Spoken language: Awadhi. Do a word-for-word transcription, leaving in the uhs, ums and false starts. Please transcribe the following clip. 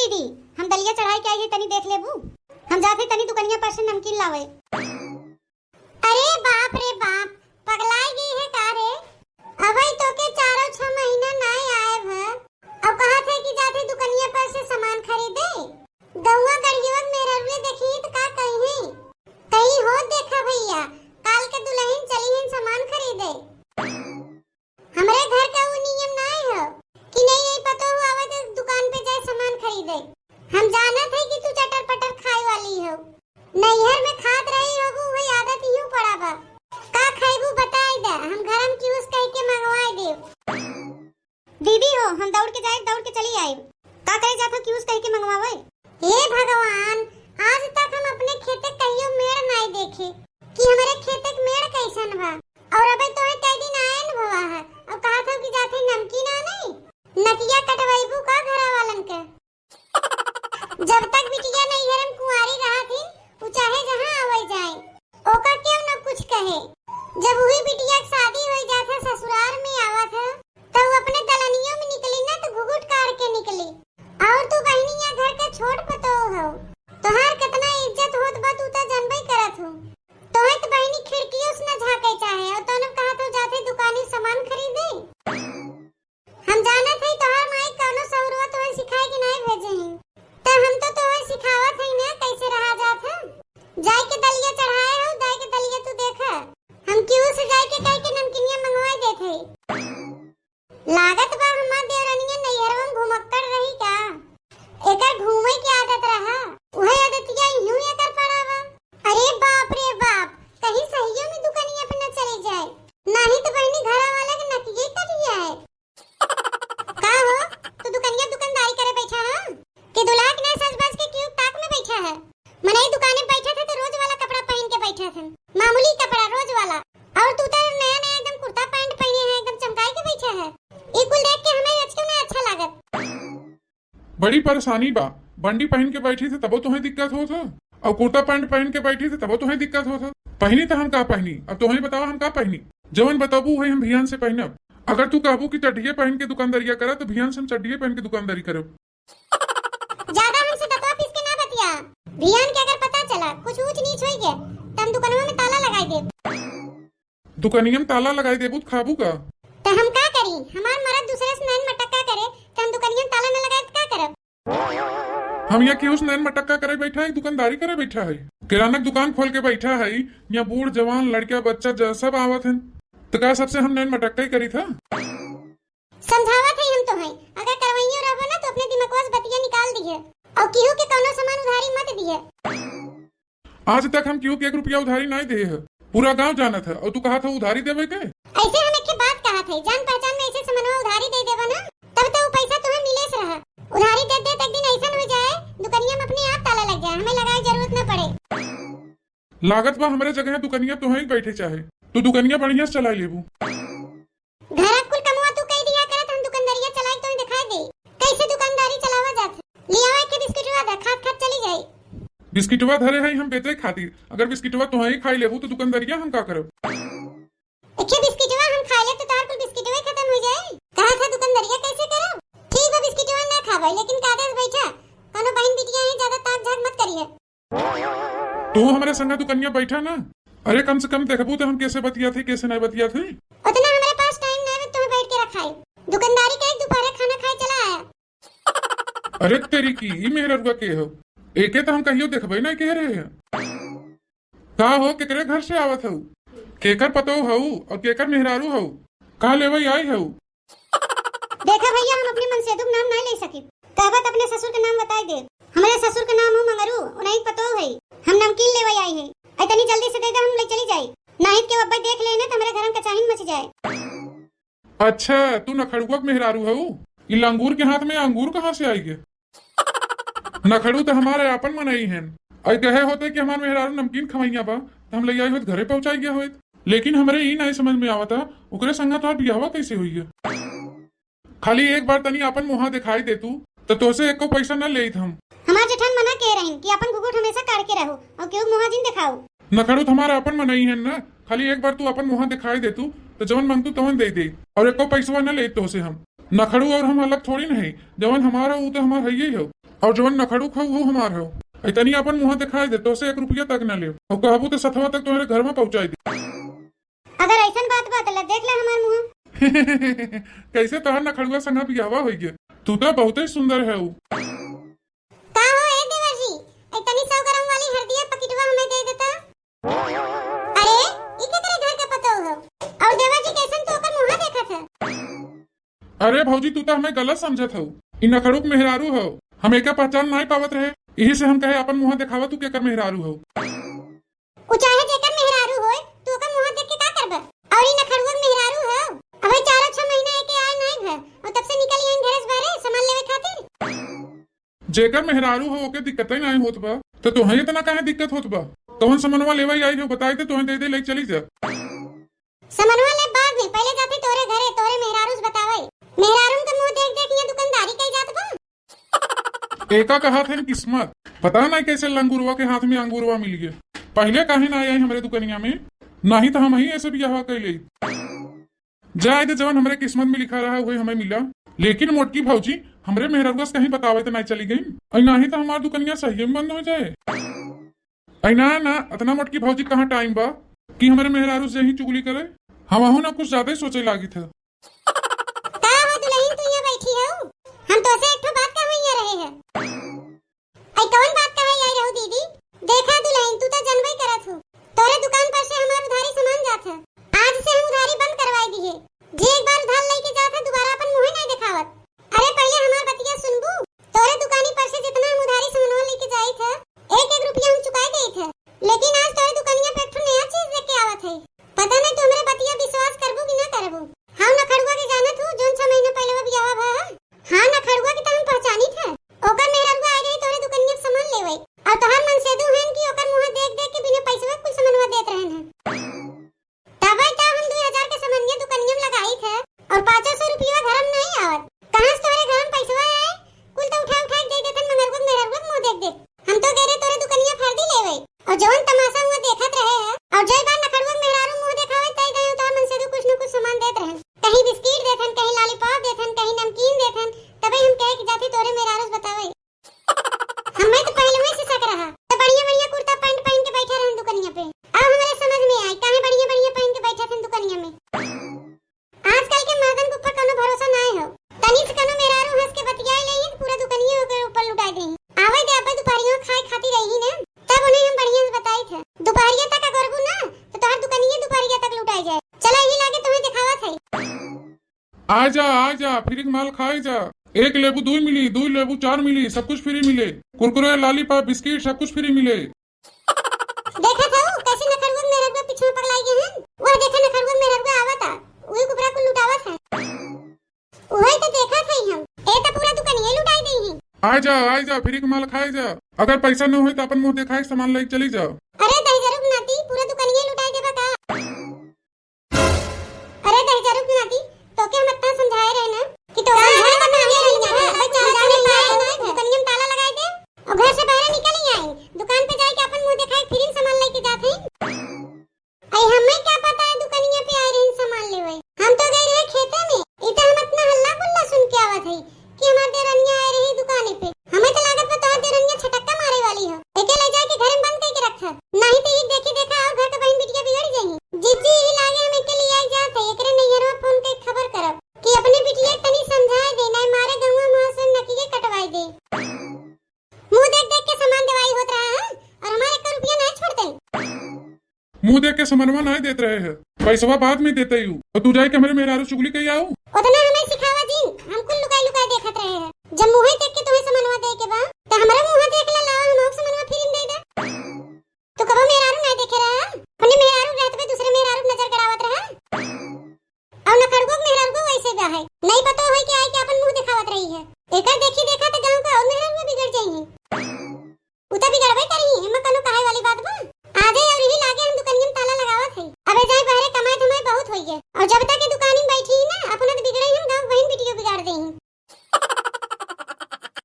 दीदी, हम दलिया चढ़ाई के आई है, तनी देख लेबू। हम जात है तनी दुकनिया पर से नमकीन लावे। अरे बाप रे बाप, पगलाई गई है का रे? अबे तो के चारों छह महीना नाय आए भ, अब कहा थे कि जाते दुकनिया पर से सामान खरीदे। गौवा गढ़ियवा के मेहररुए देखी तो का कही है? कहीं हो देखा भैया, काल के दुल्हन चली हैं सामान खरीदे। हमरे घर का वो नियम नाय हो कि नई नई पतोह आवे तो दुकान पे जाए सामान खरीदे। हम जानत है कि तू चटर पटर खाए वाली हो, नैहर में खात रही होबू, वही आदत यूं पड़ा बा। का खैबू बताई दे, हम घर में किउस कह के मंगवाए देब। दीदी हो, हम दौड़ के जाए, दौड़ के चली आए। का करे जात हो किउस कह के मंगवावे? हे भगवान, आज तक हम अपने खेते कहियो मेड़ नाय देखे कि हमरे खेते के मेड़ कैसन बा। और अबे तोहे कई दिन आए न भवा है, अब कहा था कि जाते नमकीन आने, नकिया कटवाइबू का घरा वालन के? जब तक बिटिया नैहर में कुंवारी रहा थी, उ चाहे जहाँ आवे जाए, ओका क्यों न कुछ कहे। जब वही बिटिया के शादी हो जात है, ससुराल में आवत है, तो उ अपने दलनियों में निकली ना तो घुघुट काढ़ के निकली। और तू बहनिया घर के छोट पतोह हो, तोहार कितना इज्जत होत बा तू तो जानबे करत हो। तोहे तो बहनी खिड़कियों से न झांके चाहे और तोने कहा तो जाते दुकानी सामान खरीदे। हम जानत हई तोहार माई कौनो सहुरवा तोहे सिखाए के नाई भेजे हैं, त हम तो तोहे सिखावत हई ना कैसे रहा जात है। जाए के दलिया चढ़ाए हो, जाए के दलिया तू देखा, हम क्यों से जाए के कह के नमकीनिया मंगवाए देत हई। लागत बा हमार देवरनिया नैहरवा में घुमक्कड़ रही का? एकर घूमे के आदत रहा, उहे आदतिया इहू एकर पड़ा बा। अरे बाप रे बाप, कहीं सहियो में दुकनिया पे न चली जाए, नाही तो बहनी घरा वाला के नकिये कट जाए। का हो, तू दुकनिया दुकानदारी करे बैठा है कि दुल्हा के नए सज बज के क्यों ताक में बैठा है? मनई दुकाने बैठा थे तो रोज वाला कपड़ा पहन के बैठा थे, मामूली कपड़ा रोज वाला, और तू तो नया नया एकदम कुर्ता पैंट पहने है, एकदम चमकाई के बैठा है। ई कुल देख के हमें अचके में अच्छा लागत। बड़ी परेशानी बा, बंडी पहन के बैठी थे तबो तुम्हें दिक्कत होत है, और कुर्ता पैंट पहन के बैठी थे तबो तुम्हें दिक्कत होत है। पहनी तो हम का पहनी, अब तुम्हें बताओ हम का पहनी? जवन बताबू वही हम भियान से पहनब। अगर तू कहबू कि चड्ढिये पहन के दुकानदारिया करा तो भियान से हम चड्ढिये पहन के दुकानदारी करब। ज्यादा हमसे दतवा पीस के ना बतिया। भियान के अगर पता चला कुछ ऊंच नीच होई गया, त हम दुकानवा में ताला लगाई देब। दुकनिया में ताला लगाई देबू त खाबू का? त हम का करी? हमार मरद दूसरे से नैन मटक्का करे, त हम दुकनिया में ताला न लगाए त का करब? हम यहाँ केहू से नैन मटक्का करे बैठा है, दुकानदारी करे बैठा है, किराना के दुकान खोल के बैठा है। यहाँ बूढ़ जवान लड़का बच्चा ज-, सब आवत हैं, तो का सबसे हम नैन मटक्का ही करी था? समझावत है हम तो हैं, अगर करवइयो रहबो ना तो अपने दिमागवा से बतिया निकाल दिहे, और केहू के कौनो सामान उधारी मत दिहे। आज तक हम केहू के एक रुपया उधारी नहीं दिए है, पूरा गांव जानत है, और तू कहा था उधारी देवे के? ऐसे हम एक बात कहा थे, जान पहचान में ऐसे समनवा उधारी दे देबो ना, तब तो वो पैसा तुम्हें मिले से रहा। उधारी दे दे, एक दिन ऐसा हो जाए, दुकनिया में अपने आप ताला लग जाए, हमें लगाए जरूरत न पड़े। लागत बा हमरे जगह दुकनिया तोहे ही बैठे चाहे, तू दुकनिया बढ़िया से चला लेबू। घर कुल कमवा तू कई दिया करत, हम दुकानदारिया चलाई तो दिखाई दे, कैसे दुकानदारी चलावा जात। लियावा के बिस्किटवा दा, खात खात चली जाई। बिस्किटवा धरे है हम बेचे खातिर, अगर बिस्किटवा तोहे ही खाई लेबू तो दुकानदारिया हम का करब? एके बिस्किटवा हम खा ले तो तार कुल बिस्किटवे खत्म हो जाए। कहा था दुकानदारिया कैसे करब? ठीक बा बिस्किटवा ना खाबे, लेकिन कागज बैठा, कोनो बहन बिटिया है ज्यादा ताक झाक मत करिए। तू हमरे संगे दुकनिया बैठा ना। अरे कम से कम देखबू तो हम कैसे बतियात है, कैसे नहीं बतियात है। उतना हमारे पास टाइम नहीं है तुम्हें बैठ के रखा है। दुकानदारी के दोपहर खाना खाए चला आया। अरे तेरी की, ई मेहररुआ के हो? एके तो हम कहियो देखबे नहीं कह रहे हैं। का हो, केकरे घर से आवत हऊ? केकर पतोह हऊ और केकर मेहरारू हऊ? का लेवे आई हऊ? देखा भैया, हम अपने मनसेदू के नाम ना ले सके, कहबा त अपने ससुर के नाम बताई दे। हमारे ससुर के नाम हो मंगरू, उन्हीं पतोह है। हम नमकीन लेवे आई है। आई तनी जल्दी से दे दे, हम ले चली जाई। नाहित के अब्बे देख लेने तो हमारे घर में कचाहिन मच जाए। अच्छा, तू नखड़ुआ के मेहरारू हऊ? ई लंगूर के हाथ में अंगूर कहाँ से आई गे? नखड़ू तो हमारे आपन मनई हैं। आई कहे होते कि हमार मेहरारू नमकीन खवैया बा, तो हम ले आई होत, घरे पहुँचाई गया होत। लेकिन हमरे ई नहीं समझ में आवता, ओकरे संगा तोहार बियाहवा कैसे होई है? खाली एक बार तनी आपन मुँहा दिखाई दे तू, तो तोसे एको पैसा न लेत हम। हमार जेठान मना के रही कि आपन घुघुट हमेशा काढ़ के रहो और केहू मुँहा जिन दिखाओ। नखड़ू तो हमार आपन मनई है ना, खाली एक बार तू आपन मुँहा दिखाई दे तू, तो जवन मांगतू तवन दे दे, और एको पैसवा न लेत तोसे हम। नखड़ू और हम अलग थोड़ी नहीं, जवन हमारा ऊ तो हमार हइये हो। और जवन नखड़ुक हौ, वो हमार हौ। अइ तनी आपन मुँह देखाइ दे, तोसे एक रुपया तक ना लेब। और कहबू तो सथवा तक तोहरे घर में पहुँचाइ दे। अगर अइसन बात बा, त ले देख ले हमार मुँह। कैसे तोहार नखड़ुआ संगा बियाहवा होइ गए? तू तो बहुते सुंदर हौ। का हो ए देवर जी, ए तनी सौ ग्राम वाली हरदिया पकिटवा हमें दे देता। अरे, ई केकरे घर के पतोह हो? और देवर जी, कैसन तू ओकर मुँह देखत है? अरे भौजी, तू तो हमें गलत समझत हौ। ई नखड़ुक मेहरारू हौ। हम एका पहचान नाहीं पावत रहे, यही से हम कहे आपन मुँह देखावा, तू केकर मेहरारू हौ। उ चाहे जेकर मेहरारू होय, तू ओकर मुँह देख के का करबे? और ई नखड़ुआ मेहरारू हौ। अबे चारो छह महीना एके आए नाहीं भे, और तब से निकल आइन घरे से बाहरे सामान लेवे खातिर। जेकर मेहरारू हो, ओके दिक्कत ही नाहीं होत बा, तो तोहे इतना काहे दिक्कत होत बा? कौन सामानवा लेवे आई हो, बताई दे, तोहे दे दे, ले चली जा। सामानवा ले बाद में, पहले जाते तोरे घरे, तोरे मेहरारू से बतावे। मेहरारून के मुँह देख देख यहाँ दुकानदारी कई जात बा। एका कहा थे किस्मत, पता नहीं कैसे लंगुरवा के हाथ में अंगूरवा मिल गए। पहले काहे ना आई हमरे दुकनिया में, नहीं तो हम ही ऐसे बियाहवा कर ले। जाए दे, जवन हमरे किस्मत में लिखा रहा, वही हमें मिला। लेकिन मोटकी भौजी हमरे मेहररुआ से कहीं बतावे तो नहीं चली गई, और नहीं तो हमार दुकनिया सही में बंद हो जाए। अरे ना, ना, अतना मोटकी भौजी कहाँ टाइम बा कि हमरे मेहरारू से ही चुगली करे? हमहू ना कुछ ज्यादा ही सोचे लागी थे। का हो दुलहिन, तू यहाँ बैठी हऊ? हम तोसे एक ठो बात कहवे यहाँ रहे हैं। आई कवन बात कहे आई रहू दीदी? देखा दुलहिन, तू तो जनबे करत हू, तोरे दुकान पर से हमार उधारी सामान जात है। आज से हम उधारी बंद करवाई दिहे। जे एक बार उधार लेके जात है, दोबारा अपन मुँहे नहीं दिखावत। अरे पहले हमार बतिया सुनबू? तोरे दुकानी पर से जितना हम उधारी सामान लेके जाई थे, एक एक रुपया हम चुकाई देई थे, लेकिन आज तोरे दुकनिया पे एक ठो नया चीज लेके आवत है। पता नहीं तू हमरे बतिया विश्वास करबू कि ना करबू। हाँ नखड़ुआ के जानत हूँ, जोन छह महीना पहले वो बियाह भा है। हाँ नखड़ुआ के तो हम पहचानी थे, ओकर मेहररुआ आई रही तोरे दुकनिया पे सामान लेवे, और तोहार मनसेदू हन कि ओकर मुँह देख देख के बिना पैसवा कुल सामानवा देत रहन है। तबे तो हम दुई हजार के समनिया दुकनिया में लगाई थे और पाँचों सौ रुपया घर में नहीं आवत। कहाँ से तोहरे घर में पैसवा आए? कुल तो उठा उठा के दे देथन मंगरुआ के मेहररुआ के मुँह देख देख। हम तो गए रहे तोरे दुकनिया फर्दी लेवे और जवन तमाशा हुआ देखत रहे हैं और जय बार नखड़ुआ के मेहरारू मुँह देखावे तय गए तो मन से कुछ न कुछ सामान देत रहन। कहीं बिस्किट देथन, कहीं लॉलीपॉप देथन, कहीं नमकीन देथन। तबे हम कहे कि जाते तोरे मेहरारू से बतावे। हमें तो पहले से शक रहा, तो बढ़िया बढ़िया कुर्ता पैंट पहन के बैठा रहन दुकनिया पे। अब हमारे समझ में आई, काहे बढ़िया बढ़िया पहन के बैठा थे दुकनिया में। आजकल के मर्दन के ऊपर कोनो भरोसा नाय हो। तनी से कोनो मेहरारू हंस के बतियाए ले, पूरा दुकनिया ओकर ऊपर लुटाई दे। आवे दे, अब दुपहरिया खाए खातिर रही ना, तब उन्हें हम बढ़िया से बताई थे। दुपहरिया तक अगरबू ना, तो तोहर दुकनिया दुपहरिया तक लुटाई जाए। चला, यही लागे तुम्हें दिखावा थे। आ जा, आ जा, फ्री के माल खाए जा। एक लेबू दुई मिली, दुई लेबू चार मिली, सब कुछ फ्री मिले। कुरकुरे, लॉलीपॉप, बिस्किट, सब कुछ फ्री मिले। देखा था वो कैसे नखड़ुआ मेहररुआ पीछे में पगलाई गए हैं। वह देखा नखड़ुआ मेहररुआ आवत आ, वही कुबरा को लुटावत है। वही तो देखा था ही हम। ए तो पूरा दुकान ये लुटाई दी है। आ जा, आ जा, फ्री के माल खाए जा। अगर पैसा न होए तो अपन मुँह देखाए के सामान लेके चली जा। अरे दहिजरुक नाती, पूरा दुकान ये लुटाई देबा का? अरे दहिजरुक नाती, तोके हम इतना समझाए रहे ना कि तो समझाए का नाम ये नहीं है। भाई चार जाने का है, दुकानिया में ताला लगाई दे और घर से बाहर निकल ही आई। दुकान पे जाए के अपन मुँह देखाए फिर सामान लेके जाते हैं। आई हमें क्या पता है दुकानिया पे आई रही सामान लेवे। हम तो गए रहे खेते में, इतना हम इतना हल्ला गुल्ला सुन के आवत है कि हमार देवरनिया आए रही दुकाने पे। हमें तो लागत बा तोहर देवरनिया छटक्का मारे वाली हो। एके ले जाके घर में बंद करके रखा, नहीं तो ये देखी देखा और घर के बहन बिटिया बिगड़ जाई। जीजी यही लागे हम एके ले आई जात है, एकरे नैहरवा फोन के खबर करब कि अपने बिटिया के तनी समझाए दे, नहीं मारे गंगा मुँह से नकिए कटवाए दे। मुँह देख देख के सामान देवाई होत रहा है और हमारे एक रुपया नहीं छोड़ते। मुँह देख के समनवा नाय देत रहे है, पैसवा बाद में देते यू। तो तू जाए के हमरे मेहरारू चुगली कही आऊ। उतना हमें सिखावा जिन, हम कुल लुकाई लुकाई देखत रहे हैं। जब मुँहे देख के तुम्हें समनवा दे के बा,